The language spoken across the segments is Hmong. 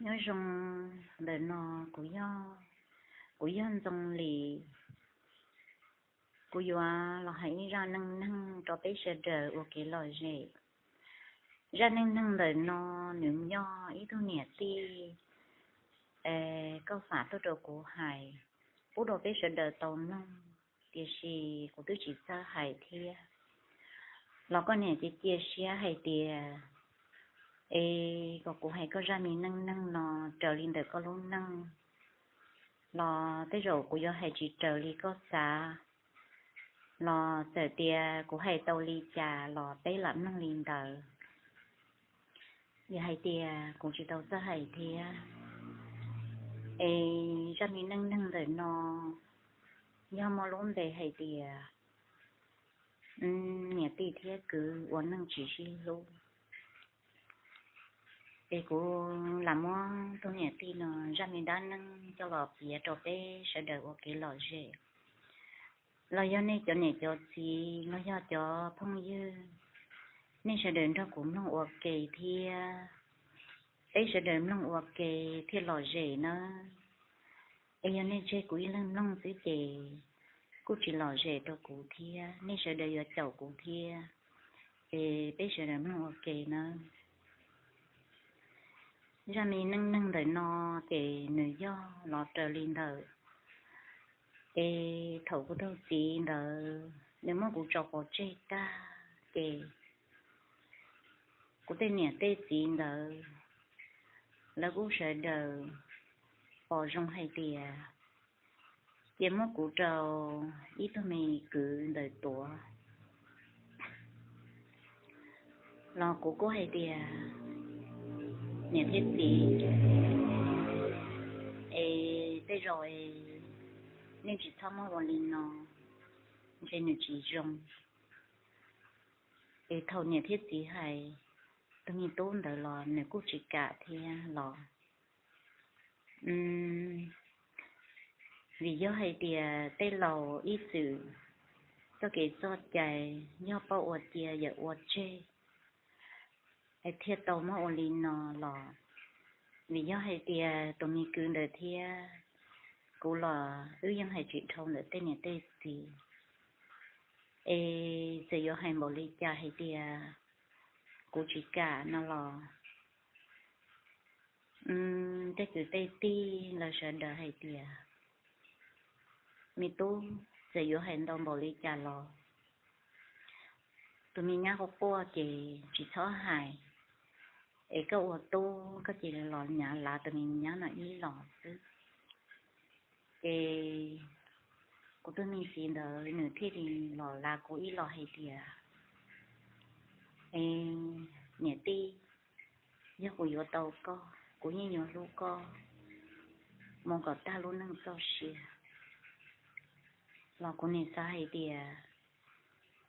Nyob zoo, ntawm no kuv yog, kuv yog Ntxoo Lis. Kuv yuav los hais ib zaj neej neeg rau peb sawv daws ua kev lom zem. Zaj neej neeg ntawm no nws yog ib tug niam tij, koj fam tuaj rau kuv hais, pub rau peb sawv daws tau mloog, tiam sis kuv twb tsis txawj hais thiab. Los koj niam cia cia siab hais tias, es kom kuv hais koj zaj me neej neeg no raws li ntawm koj lub neej, los tej zaum kuv yuav hais tsis raws li koj xav, los txawm tias kuv hais tau li cas los peb lam mloog li ntawd. Yog hais tias kuv tsis tau txawj hais thiab, es zaj me neej neeg ntawm no yog muaj lub npe hais tias niam tij thiab kwv ua neej tsis sib hlub. Es kuv lam muab tus niam tij no zaj me dab neeg coj los piav rau peb sawv daws ua kev lom zem. Los yog nej cov niam cov txiv los yog cov phooj ywg, nej sawv daws nrog kuv mloog ua ke thiab, peb sawv daws mloog ua ke thiaj lom zem nawb. Es yog nej tseg kuv ib leeg mloog xwb ces kuj tsis lom zem rau kuv thiab, nej sawv daws yuav caum kuv thiab. Es peb sawv daws mloog ua ke nawb. Zaj me neej neeg ntawm no ces nws yog los raws li ntawm, es thaum kuv tus txiv ntawd nws muab kuv tso pov tseg tag ces kuv tej niam tej txiv ntawd lawv kuj sawv daws pom zoo hais tias cia muab kuv rau ib tug me kwv ntawd tuav. Los kuv kuj hais tias, niam thiab txiv, es tej zaum es nej tsis txhob muab ua li no, ntshe nws tsis zoo. Es thaum niam thiab txiv hais, tus me tub ntawd los nws kuj tsis kam thiab los. Vim yog hais tias tej laus ib txwm txoj kev txoj cai yog paub ua cia yawm ua tseg, es thiaj tau muab ua li no los. Vim yog hais tias tus me kwv ntawd thiab kuv los wb yeej hais tsis dhau ntawm tej niam tej txiv. Es txawm yuav hais npaum li cas hais tias kuv tsis kam no los, tej kwv tej tij lawv sawv daws hais tias, me tub, txawm yuav hais ntau npaum li cas los tus me nyab quaj quaj ces tsis txhob hais, es koj ua tub koj cia li los nyav lav tus me nyab no ib los xwb. Ces kuv tus me txiv ntawd nws thiaj li los lav kuv ib los hais tias, es niam tij, yog kuv yuav tau koj, kuv yeej yuav hlub koj mus kom tag lub neej txoj sia. Los kuv nim xav hais tias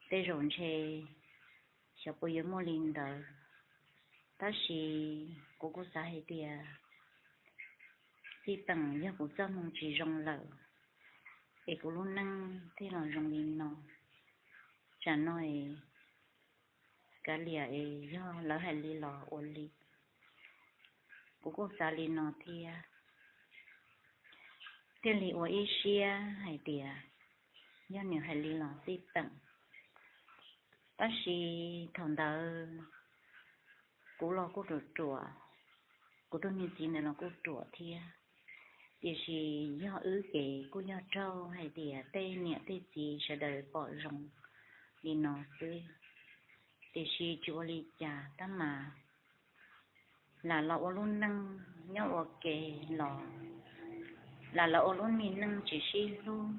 tej zaum ntshe xyov puas yuav muaj li ntawd, tab sis kuv kuj xav hais tias txij peem yog kuv txoj hmoo tsis zoo lawm, es kuv lub neej thiaj los zoo li no. Tsam no es kav liam es yog lawv hais li los ua li. Kuv kuj xav li no thiab, thiaj li ua ib siab hais tias yog nws hais li los txij peem. Tab sis thaum ntawd kuv los kuj ruam ruam, kuv tus me txiv ntawd los kuj ruam thiab. Tiam sis yog wb ces kuj yog raug hais tias tej niam tej txiv sawv daws pom zoo li no xwb. Tiam sis tsis ua li cas tab mas lam los ua lub neej nyob ua ke los, lam los ua lub me neej tsis sib hlub,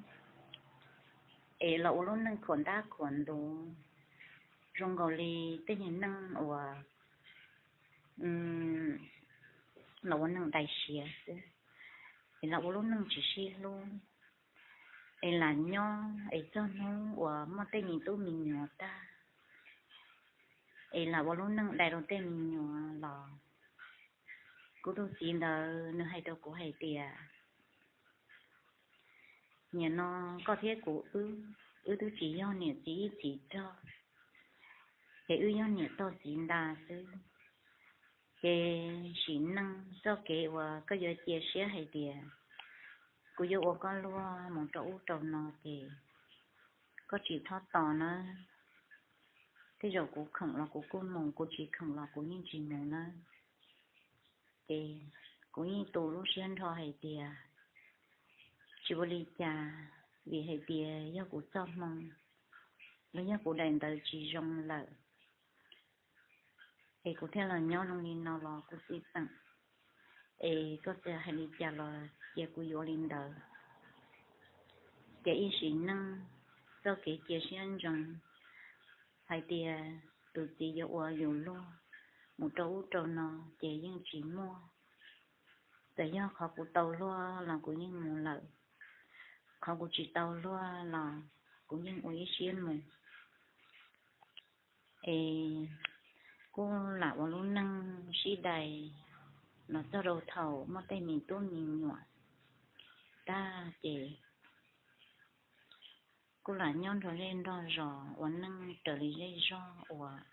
es los ua lub neej khuam ntab khuam ntuv, zoo nkaus li tej niag neeg uas los ua neeg dai siav xwb, es los ua lub neej tsis sib hlub, es lam nyob es txog hnub uas muaj tej me tub me nyuam tag, es lam ua lub neej dai rau tej me nyuam los. Kuv tus txiv ntawd nws hais rau kuv hais tias, nim no koj thiab kuv wb, wb twb tsis yog niam txiv ib txiv rog, es wb yog niam tog txiv nta xwb. Ces sim neej txoj kev uas koj yuav cia siab hais tias kuv yuav ua koj luag mus rau ub rau no ces koj tsis txhob tos nawb. Tej zaum kuv khoom los kuv kuj mus, kuv tsis khoom los kuv yeej tsis mus nawb. Ces kuv yeej tu lub siab nrho hais tias tsis ua li cas, vim hais tias yog kuv txoj hmoo los yog kuv daim ntawv tsis zoo lawm es kuv thiaj los nyob zoo li no los kuv txiv teem, es koj txawm hais li cas los cia kuv yuav li ntawd. Ces ib sim neej txoj kev cia siab ntsoov hais tias tus txiv yuav ua yus luag mus rau ub rau no ces yeej tsis muaj. Txawm yog qhov kuv tau luag los kuv yeej mus lawm, qhov kuv tsis tau luag los kuv yeej ua ib siab mus. Es kuj lam ua lub neej sib dai los txog rau thaum muaj tej me tub me nyuam tag ces kuj lam nyob nrog zej nrog zos ua neej raws li zej zog uas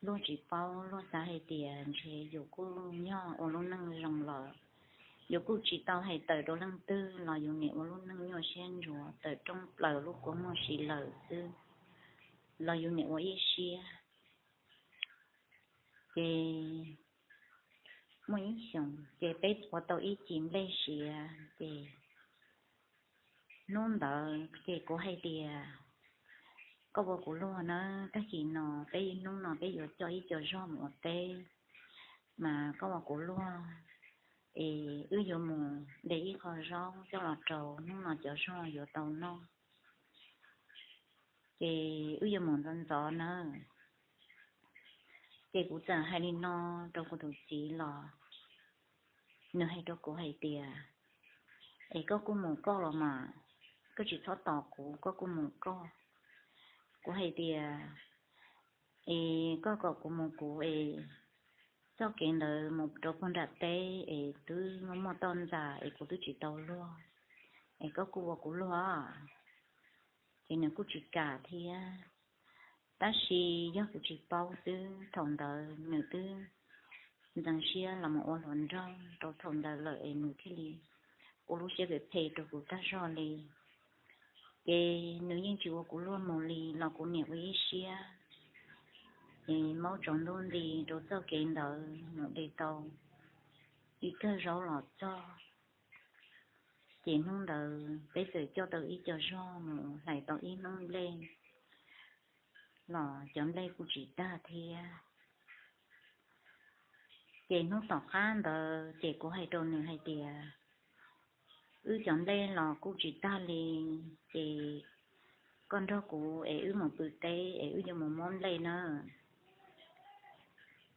luag tsis paub, luag xav hais tias ntshe yus kuj yog ua lub neej zoo los yus kuj tsis tau hais tawm rau leej twg los yus niam ua lub neej nyuaj siab ntsuav tawm rooj plaws lub kua muag si lawm xwb los yus niam ua ib siab. Ces muaj ib xyoos ces peb ua tau ib cim nplej siav ces hnub ntawd ces kuv hais tias koj ua kuv luag nawb, tag kis no peb hnub no peb yuav coj ib co zog mus ua teb, mas koj ua kuv luag es wb yuav mus de ib qho zaub coj los rau hnub no cov zog yuav tau noj, ces wb yuav mus ntxov ntxov nawb. Ces kuv txawm hais li no rau kuv tus txiv los nws hais rau kuv hais tias, es koj kuj mus koj los mas, koj tsis txhob tos kuv, koj kuj mus koj. Kuv hais tias, es koj kom kuv mus kuv es txoj kev ntawd mus rau puag nram teb es twb muaj muaj toj ntxas es kuv twb tsis tau luag, es koj kuj ua kuv luag. Ces nws kuj tsis kam thiab. Tab sis yog kuv tsis paub xwb, thaum ntawd nws twb ntxeev siab los mus ua hluas nraug rau thaum ntawd lawm es nws thiaj li ua lub siab phem phem rau kuv tag zog li. Ces nws yeej tsis ua kuv luag mus li los kuv niam ua ib siab. Ces maub tsaus ntuj nti rau txoj kev ntawd mus de tau ib kawm zaub los txog. Ces hnub ntawd peb txawm coj tau ib co zog mus hlais tau ib hnub nplej los cov nplej kuj tsis tag thiab. Ces hnub tom qab ntawd ces kuv hais rau nws hais tias, wb cov nplej los kuj tsis tag li, ces koj nrog kuv es wb mus pw teb es wb yuav mus muab nplej nawb.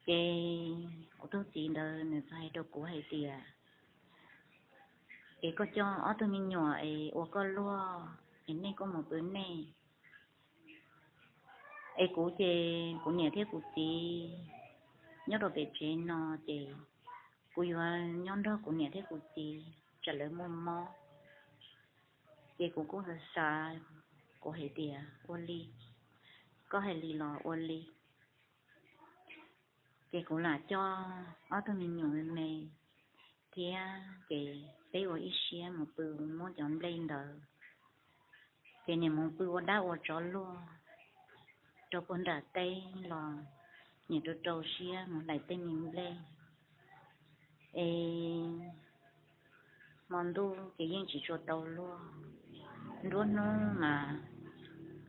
Ces kuv tus txiv ntawd nws txawm hais rau kuv hais tias, es koj coj ob tug me nyuam es ua koj luag es nej kuj mus pw nej. Es kuv ces kuv niam thiab kuv txiv nyob rau pem tsev no ces kuv yuav nyob nrog kuv niam thiab kuv txiv tsam lawv muaj mob. Ces kuv kuj xav xav, kuv hais tias ua li, koj hais li los ua li. Ces kuv lam coj ob tug me nyuam me me thiab ces peb ua ib siab mus pw muab cov nplej ntawd. Ces niam mus pw ua dab ua tsov luaj rau puag nram teb los niam rau rau siab mus hlais tej me nplej. Es hmo ntuj ces yeej tsis tshua tau luaj. Nruab hnub mas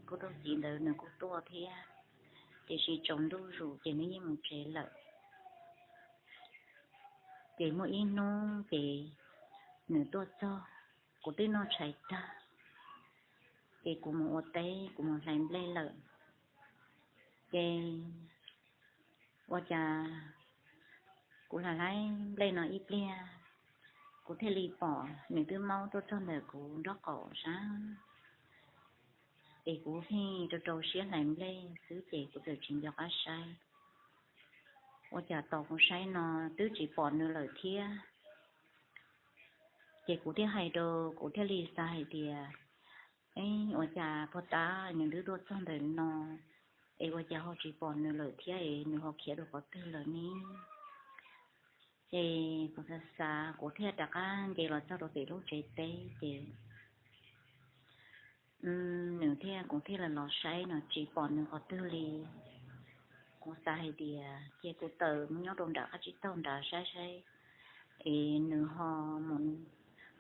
kuv tus txiv ntawd nws kuj tuaj thiab, tiam sis tsaus ntuj zus ces nws yeej mus tsev lawm. Ces muaj ib hnub ces nws tuaj txog, kuv twb noj tshais tag, ces kuv mus ua teb, kuv mus hlais nplej lawm. Ces ua cas kuv hlais hlais nplej no ib pliag, kuv thiaj li pom nws twb maub tuaj txog ntawm kuv nraub qaum sab. Es kuv pheej rau rau siab hlais nplej xwb ces kuv txawm tsis nco qab saib. Ua cas tos kuv saib no twb tsis pom nws lawm thiab. Ces kuv thiaj hais rau, kuv thiaj li xav hais tias, ua cas puag ta nws twb tuaj txog ntawm no, es ua cas ho tsis pom nws lawm thiab es nws ho khiav rau qhov twg lawm ne? Ces kuv xav xav kuv thiaj rov qab nce los txog rau pem lub tsev teb ces nws thiaj, kuv thiaj li los saib no tsis pom nws qhov twg li. Kuv xav hais tias ces kuv tawm mus nyob rau nram qab tsib taug nrad saib saib es nws ho mus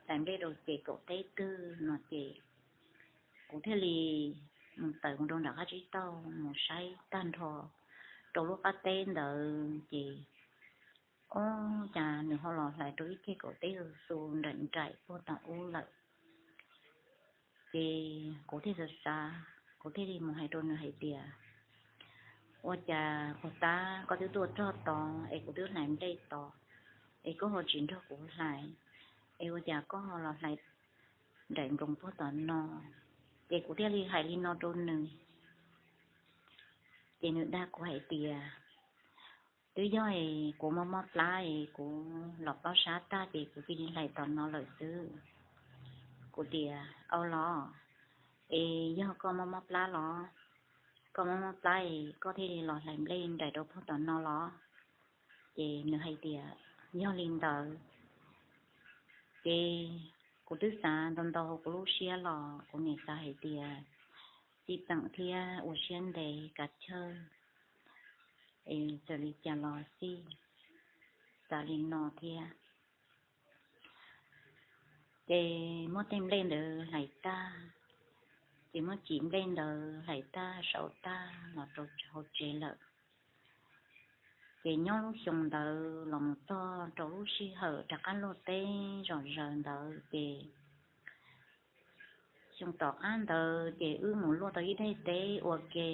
hlais nplej rau ces kaum teb twg no ces kuv thiaj li mus tawm mus rau nram qab tsib taug mus saib tag nrho rau lub qab teb ntawd ces ob, cas nws ho los hlais rau ib ceg kaum teb xu nraim nraim puag tom ub lawm. Ces kuv thiaj xav xav, kuv thiaj li mus hais rau nws hais tias, ua cas puag ta koj twb tuaj txog tod es kuv twb hlais nplej tod es koj ho tsis nrog kuv hlais, es ua cas koj ho los hlais nraim nploos puag tom no? Ces kuv thiaj li hais li no rau nws. Ces nws dag kuv hais tias, twb yog es kuv mob mob plab es kuv los plob sab tag ces kuv cia li hlais tom no lawm xwb. Kuv tias, au los, es yog koj mob mob plab los, koj mob mob plab es koj thiaj li los hlais nplej nraim rau puag tom no los? Ces nws hais tias, yog li ntawd. Ces kuv twb xav ntau ntau hauv kuv lub siab los kuv niaj xav hais tias, txij peem thiab ua siab ntev kav chawj, es txawm li cas los xij, xav li no thiab. Ces muab tej nplej ntawd hlais tag, ces muab cim nplej ntawd hlais tag sau tag los rau hauv tsev lawm. Ces nyob lub xyoo ntawd los mus txog rau lub sij hawm rov qab luaj teb zom zaws ntawd ces xyoo tom qab ntawd ces wb mus luaj tau ib daim teb ua ke,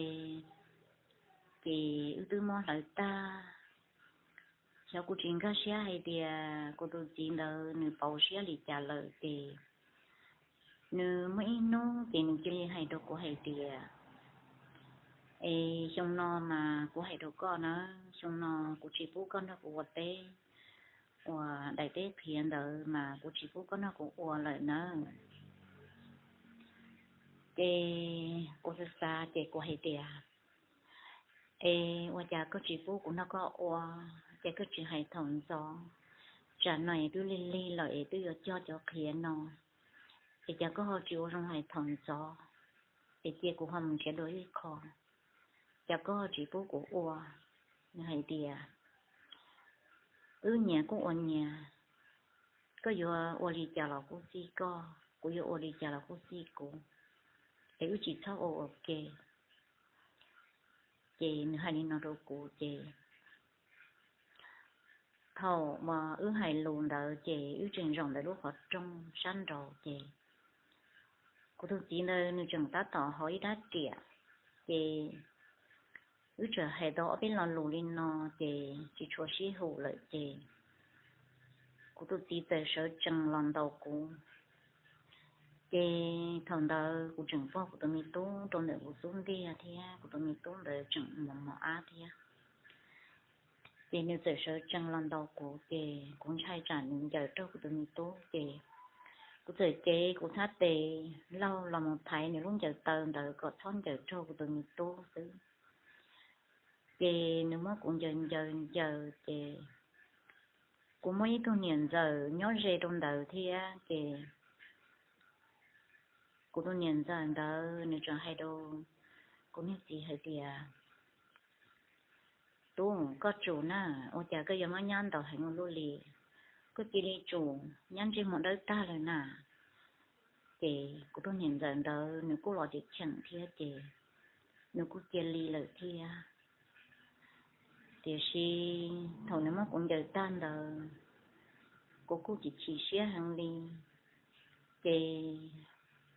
ces wb twb muab hlawv tag. Xyov kuv tsis nkag siab hais tias kuv tus txiv ntawd nws pauv siab li cas lawm ces nws muaj ib hnub ces nws cia li hais rau kuv hais tias, es xyoo no mas kuv hais rau koj na, xyoo no kuv tsis pub koj nrog kuv ua teb, uas daim teb qhiav ntawd mas kuv tsis pub koj nrog kuv ua lawm nawb. Ces kuv xav xav ces kuv hais tias, es ua cas koj tsis pub kuv nrog koj ua, ces koj tsis hais thaum ntxov, tsam no es twb lig lig lawm es twb yuav cog cov qhiav no, es cas koj ho tsis ua zoo hais thaum ntxov, es cia kuv ho mus nrhiav dua ib qho, cas koj ho tsis pub kuv ua? Nws hais tias, wb nyias kuj ua nyias, koj yuav ua li cas los kuj xij koj, kuv yuav ua li cas los kuj xij kuv, es wb tsis txhob ua ua ke. Ces nws hais li no rau kuv ces thaum uas wb hais lus ntawd ces wb tseem zaum ntawm lub qhov rooj sab nraud ces kuv tus txiv ntawd nws tseem tab tom hauv ib rab riam, ces wb txawm hais tau ob peb lo lus li no ces tsis tshua sib haum lawm ces kuv tus txiv txawm sawv tsees los ntaus kuv. Ces thaum ntawd kuv tseem pog kuv tus me tub rau ntawm kuv xub ntiag thiab kuv tus me tub ntawd tseem mos mos ab thiab. Ces nws txawm sawv tsees los ntaus kuv ces kuv ntshai tsam nws ncaws raug kuv tus me tub ces kuv txawm cev kuv thab tes laug los mus thaiv nws lub ncaws taw ntawd kom txhob ncaws raug kuv tus me tub xwb. Ces nws muab kuv ncaws ncaws ncaws ces kuv muaj ib tug niam ntxawm nyob ze rau ntawd thiab ces kuv tus niam ntxawm ntawd nws tseem hais rau kuv niag txiv hais tias, tub, koj tsum na, ua cas koj yuav muab nyab ntaus heev ua luaj li, koj cia li tsum, nyab ntsej muag dawb tag lawm na. Ces kuv tus niam ntxawm ntawd nws kuj los ceev cheem thiab ces nws kuj cia li lawm thiab. Tiam sis thaum nws muab kuv ncaws tag ntawd, kuv kuj chim chim siab heev li. Ces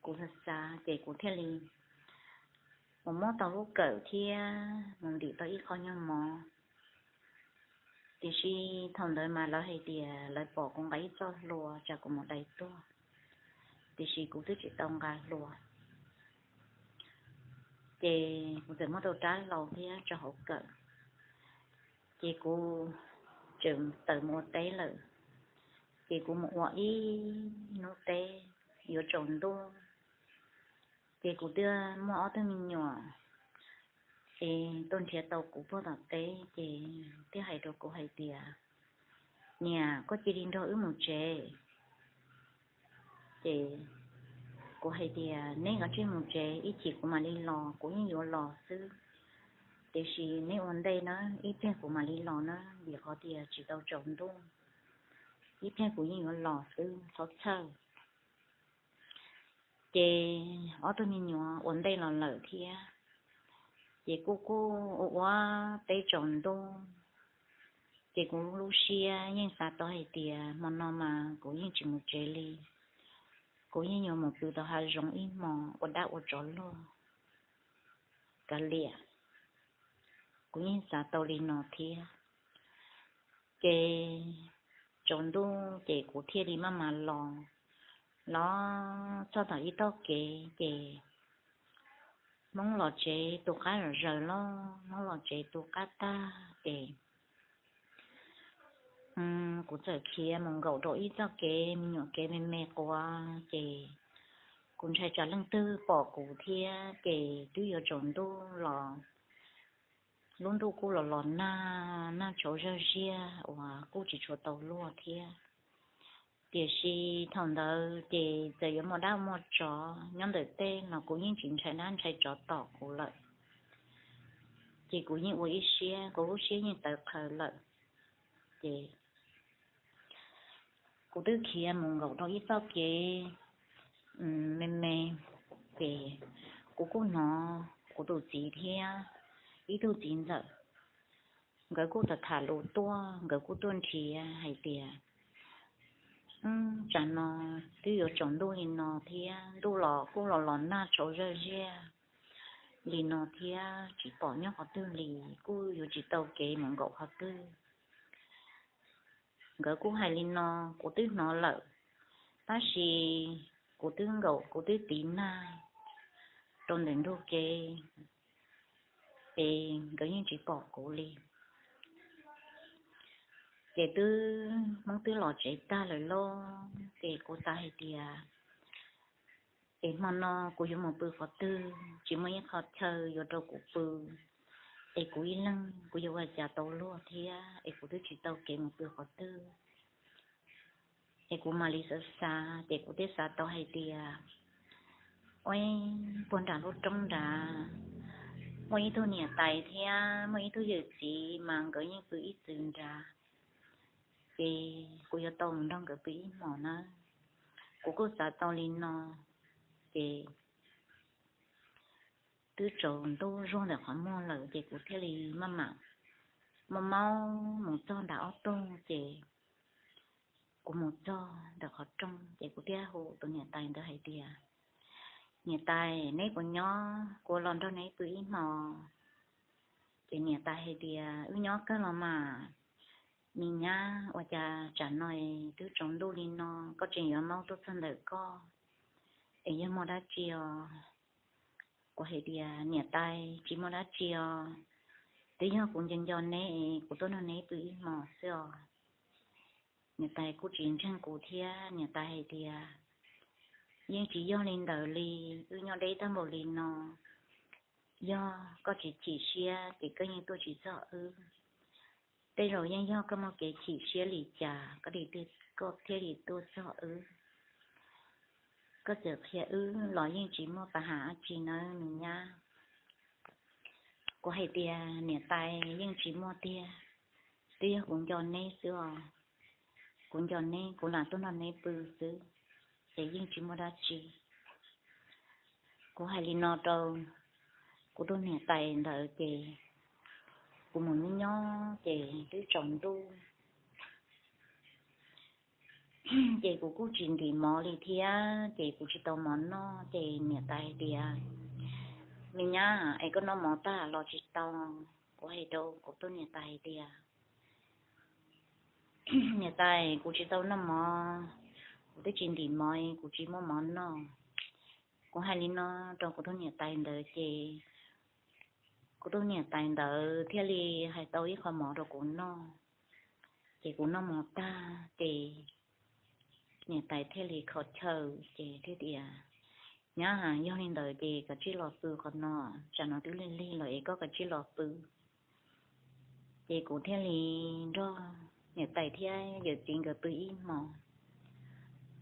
kuv xav xav ces kuv thiaj li mus muab tau lub kawm thiab mus ntim tau ib qho nyuag mov. Tiam sis thaum ntawd mas lawv hais tias lawv pom kuv nqa ib txoj hlua tsam kuv mus dai tuag, tiam sis kuv twb tsis tau nqa hlua. Ces kuv txawm muab tau rab hlau thiab tso hauv kawm, ces kuv tseem tawm mus ua teb lawm. Ces kuv mus ua ib hnub teb yuav tsaus ntuj, ces kuv twb muaj ob tug me nyuam, es tuaj nrhiav tau kuv puag tom teb ces thiaj hais rau kuv hais tias, Niam, koj cia li nrog wb mus tsev. Ces kuv hais tias, Neb kav tsij mus tsev, ib chim kuv mam li los, kuv yeej yuav los xwb. Tiam sis neb ua ntej na, ib pliag kuv mam li los na, vim qhov tias tsis tau tsaus ntuj, ib pliag kuv yeej yuav los xwb, txhob txhawj. Ces ob tug me nyuam ua ntej los lawm thiab, ces kuj kuj ua ua teb tsaus ntuj. Ces kuv lub siab yeej xav tau hais tias hmo no mas kuv yeej tsis mus tsev li, kuv yeej yuav mus pw tau hav zoov ib hmos ua dab ua tsov luag kav liam. Kuv yeej xav tau li no thiab. Ces tsaus ntuj ces kuv thiaj li maj mam los, los txog tom ib tog kev ces Hmoob los tsev tu qab zom zaws los, Hmoob los tsev tu qab tag ces kuv txawm khiav mus nkaum rau ib txoj kev me nyuam kev me me quav ces kuv ntshai tsam leej twg pom kuv thiab ces twb yuav tsaus ntuj los, lub ntuj kuj los los nag, nag tshauv zaj ziaj uas kuj tsis tshua tau luaj thiab. Tiam sis thaum ntawd ces txawm yuav muaj dab muaj tsov nyob ntawm tej los kuv yeej tsis ntshai dab ntshai tsov tom kuv lawm. Ces kuv yeej ua ib siab, kuv lub siab yeej tawv qhawv lawm. Ces kuv twb khiav mus nkaum rau ib txoj kev me me, ces kuv kuj hnov kuv tus txiv thiab ib tug txiv ntxawm, nkawd kuj tham tham lus tuaj, nkawd kuj tuaj nrhiav hais tias, Tsam no twb yuav tsaus ntuj li no thiab, ntuj los kuj los los nag tshauv zaj ziaj li no thiab, tsis pom nyob qhov twg li, kuj yuav tsis tau kev mus nkaum qhov twg. Nkawd kuj hais li no, kuv twb hnov lawm, tab sis kuv twb nkaum, kuv twb tiv nag rau ntawm ntug kev, ces nkawd yeej tsis pom kuv li. Ces twb Hmoob twb los tsev tag lawm lauj, ces kuv xav hais tias, es hmo no kuv yuav mus pw qhov twg, tsis muaj ib qho chaw yuav rau kuv pw, es kuv ib leeg kuv yuav ua cas tau luag thiab, es kuv twb tsis tau kev mus pw qhov twg. Es kuv mam li xav xav ces kuv thiaj xav tau hais tias, ua puag nram lub roob nrad muaj ib tug niam tais thiab muaj ib tug yawm txiv mas nkawd yeej pw ib txwm nrad, ces kuv yuav tau mus nrog nkawd pw ib hmos nawb. Kuv kuj xav tau li no, ces twb tsaus ntuj zuag ntawm qhov muag lawm ces kuv thiaj li maj mam maub maub mus txog nram ob tug ces kuv mus txog ntawm qhov rooj ces kuv thiaj hu tus niam tais ntawd hais tias, Niam tais, neb puas nyob, kuv los nrog neb pw ib hmos? Ces niam tais hais tias, Wb nyob kawg los mas, me nyab, ua cas tsam no twb tsaus ntuj li no koj tseem yuav maub tuaj txog ntawm koj, es yog muaj dab tsi os? Kuv hais tias, Niam tais, tsis muaj dab tsi os, twb yog kuv nco nco neb, kuv tuaj nrog neb pw ib hmos xwb os. Niam tais kuj tsis ntseeg kuv thiab, niam tais hais tias, Yeej tsis yog li ntawd li, wb nyob deb tag npaum li no, yog koj tsis chim siab ces koj yeej tuaj tsis txog wb. Tej zaum yeej yog koj muaj kev chim siab li cas koj thiaj li tuaj txog wb. Koj txawm qhia wb los yeej tsis muaj pab ham dab tsi nawb me nyab. Kuv hais tias, Niam tais, yeej tsis muaj tiag, twb yog kuv nco neb xwb os. Kuv nco neb, kuv lam tuaj nrog neb pw xwb, ces yeej tsis muaj dab tsi. Kuv hais li no rau kuv tus niam tais ntawd ces kuv mus nyob nyob ces twb tsaus ntuj ces kuv kuj tsis ntim mov li thiab ces kuv tsis tau mov noj ces niam tais hais tias, Me nyab, es koj noj mov tag los tsis tau? Kuv hais rau kuv tus niam tais hais tias, Niam tais, kuv tsis tau noj mov, kuv twb tsis ntim mov, kuv tsis muaj mov noj. Kuv hais li no rau kuv tus niam tais ntawd ces kuv tus niam tais ntawd thiaj li hais tau ib qho mov rau kuv noj. Ces kuv noj mov tag ces niam tais thiaj li kho chaw ces thiaj tias, Nyab, yog li ntawd ces koj cia li los pw qhov no, tsam no twb lig lig lawm es koj cia li los pw. Ces kuv thiaj li nrog niam tais thiab yawm txiv nkawd pw ib hmos.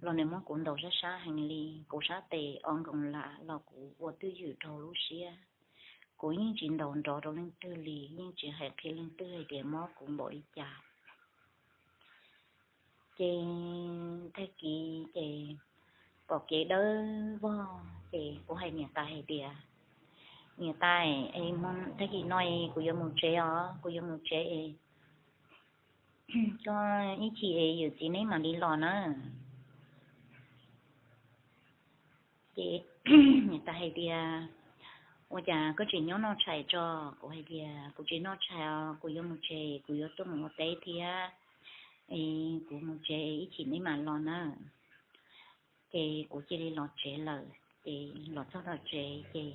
Los nws muab kuv ntaus sab sab heev li, kuv sab tes o nkoos lam los kuv ua twj ywm rau lub siab. Kuv yeej tsis ntaus nrov rau leej twg li, yeej tsis hais qhia leej twg hais tias mob kuv npaum li cas. Ces tag kis ces pom kev dawb vog ces kuv hais niam tais hais tias, niam tais, tag kis no kuv yuav mus tsev os, kuv yuav mus tsev es koj ib chim es yawm txiv neb mam li los na. Ces niam tais hais tias, ua cas koj tseem nyob noj tshais tso? Kuv hais tias kuv tsis noj tshais os, kuv yuav mus tsev, kuv yuav tuaj mus ua teb thiab, es kuv mus tsev ib chim neb mam los na. Ces kuv cia li los tsev lawm, ces los txog tom tsev ces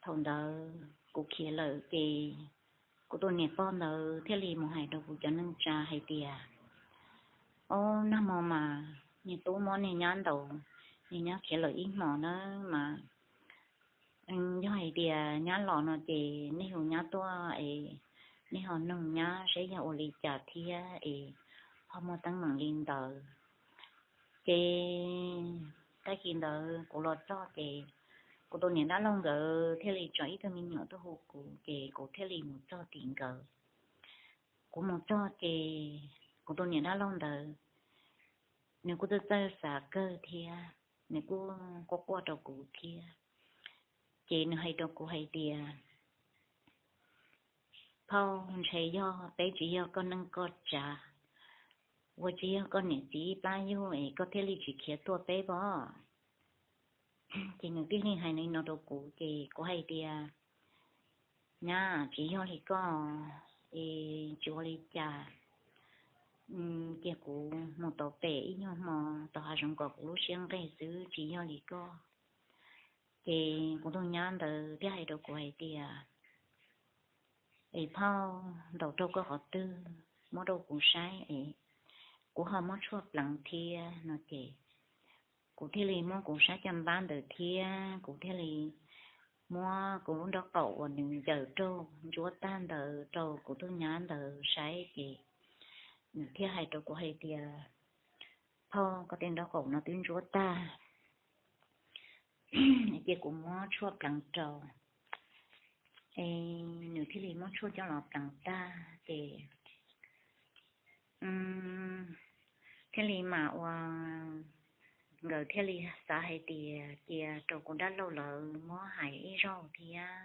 thaum ntawd kuv khiav lawm ces kuv tus niam pog ntawd thiaj li mus hais rau kuv cov neej tsa hais tias, ob, nag hmo mas niag tub muab niag nyab ntaus, niag nyab khiav lawm ib hmos na mas, yog hais tias nyab los no ces nej hu nyab tuaj es nej ho nug nyab saib yog ua li cas thiab es ho muaj teeb meem li ntawd. Ces tag kis ntawd kuv los txog ces kuv tus niam dab laug nkawd thiaj li tso ib tug me nyuam tuaj hu kuv ces kuv thiaj li mus txog tim nkawd. Kuv mus txog ces kuv tus niam dab laug ntawd nws kuj txawj txawj xav kawg thiab, nws kuj quaj quaj rau kuv thiab. Ces nws hais rau kuv hais tias, phauj, ntshe yog peb tsis yog koj neej koj tsav, ua tsis yog koj niam txiv ib plab yug es koj thiaj li tsis khiav tuaj peb pov. Ces nws thiaj li hais li no rau kuv ces kuv hais tias, nyab, tsis yog li koj es tsis ua li cas, cia kuv mus tau pem ib nyuag hmo tom hav zoov kom kuv lub siab nqig xwb, tsis yog li koj. Ces kuv tus nyab ntawd thiaj hais rau kuv hais tias, es phauj, ntaus rau koj qhov twg, muab rau kuv saib es kuv ho muab tshuaj pleev thiab no ces kuv thiaj li muab kuv sab caj npab ntawd thiab kuv thiaj li muab kuv lub nraub qaum uas nws ncaws raug ntsuab tag ntawd rau kuv tus nyab ntawd saib ces nws thiaj hais rau kuv hais tias, phauj, koj tej nraub qaum no twb ntsuab tag, cia kuv muab tshuaj pleev rau. Es nws thiaj li muab tshuaj coj los pleev tag ces thiaj li mam ua, nkawd thiaj li xav hais tias cia rau kuv dab laug lawv muab hais ib zaug thiab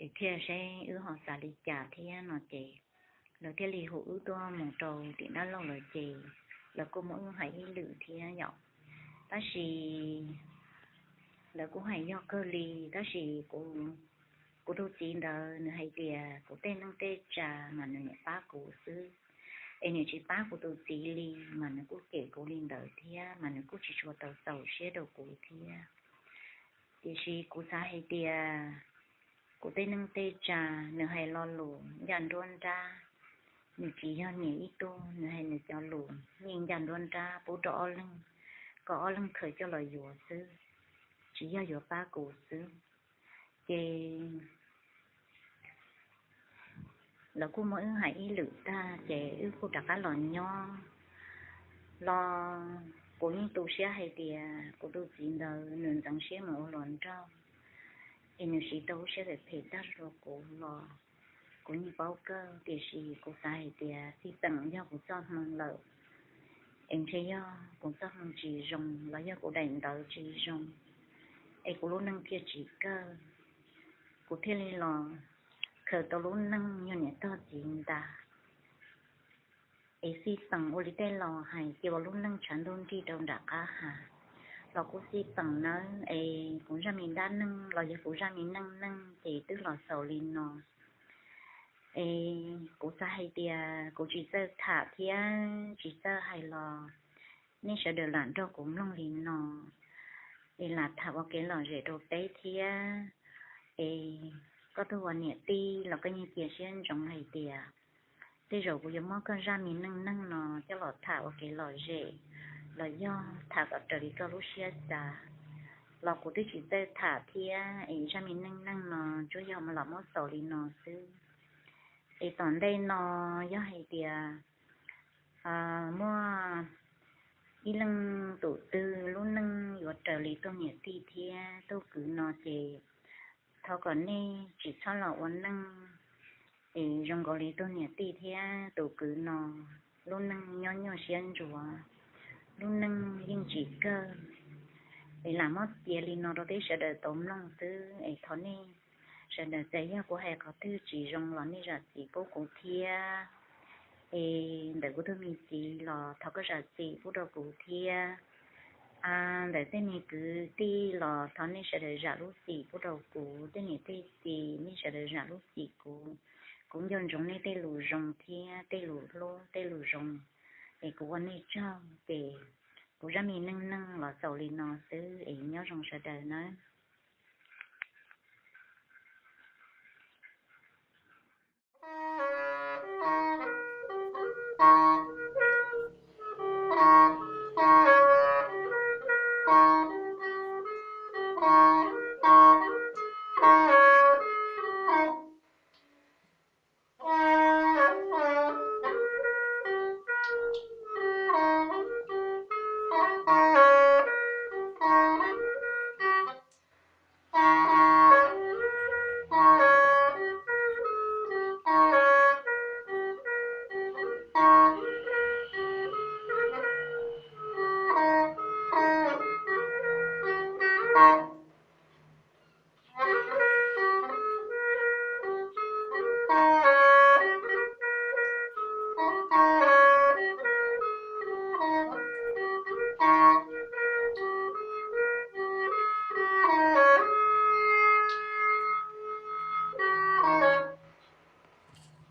es thiaj seb wb ho xav li cas thiab no ces lawv thiaj li hu wb tuaj mus rau tim dab laug lawv ces lawv kuj muab wb hais ib lwm thiab yom. Tab sis lawv kuj hais yog kawg li, tab sis kuv tus txiv ntawd nws hais tias kuv tej neej tej tsa mas nws niaj pab kuv xwb, es nws tsis pab kuv tus txiv li mas nws kuj cem kuv li ntawd thiab mas nws kuj tsis tshua tau txaus siab rau kuv thiab. Tiam sis kuv xav hais tias kuv tej neej tej tsa nws hais lo lus ncaj nruab nrab, nws tsis yog niam ib tug, nws hais nws cov lus yeej ncaj nruab nrab pub rau ob leeg, kom ob leeg khaws coj los yuav xwb, tsis yog yuav pab kuv xwb. Ces lawv kuj muab wb hais ib lwm tag ces wb kuj rov qab los nyob los kuv yeej tu siab hais tias kuv tus txiv ntawd nws ntxeev siab mus ua hluas nraug, es nws siv tau lub siab phem phem tag rau kuv los kuv yeej paub kawg, tiam sis kuv xav hais tias txij peem yog kuv txoj hmoo lawm, es ntshe yog kuv txoj hmoo tsis zoo los yog kuv daim ntawv tsis zoo, es kuv lub neej thiaj tsis kawg, kuv thiaj li los khaws tau lub neej yog niam tog txiv ntas. Es xij peem ua li tej laus hais cia ua lub neej tshav ntuj nrig rau nram qab hav los kuj xij peem nawb. Es kuv zaj me dab neeg los yog kuv zaj me neej neeg ces twb los xaus li no. Es kuv xav hais tias kuv tsis txawj tham thiab tsis txawj hais los nej sawv daws lam nrog kuv mloog li no, es lam tham ua kev lom zem rau peb thiab. Es koj tug ua niam tij los koj yeej cia siab ntsoov hais tias tej zaum kuv yuav muab koj zaj me neej neeg no coj los tham ua kev lom zem los yog tham kom raws li koj lub siab xav, los kuv twb tsis txawj tham thiab es zaj me neej neeg no tsuas yog los muab xaus li no xwb. Es tom ntej no yog hais tias muaj ib leej tus twg lub neej yuav raws li tus niam tij thiab tus kwv no ces thov kom nej tsis txhob los ua neej es zoo nkaus li tus niam tij thiab tus kwv no lub neej nyob nyuaj siab ntsuav, lub neej yeej tsis kawg. Es lam muab piav li no rau peb sawv daws tau mloog xwb es thov nej sawv daws txawm yog kuv hais qhov twg tsis zoo los nej zam txim pub kuv thiab. Es ntawm kuv tus me txiv los thov koj zam txim pub rau kuv thiab. Ntawm tej me kwv tij los thov nej sawv daws zam lub txim pub rau kuv, tej niam tej txiv nej sawv daws zam lub txim kuv. Kuv nco ntsoov nej tej lus zoo thiab tej lus hlub tej lus zoo, es kuv ua nej tsaug ces kuv zaj me neej neeg los xaus li no xwb es nyob zoo sawv daws na.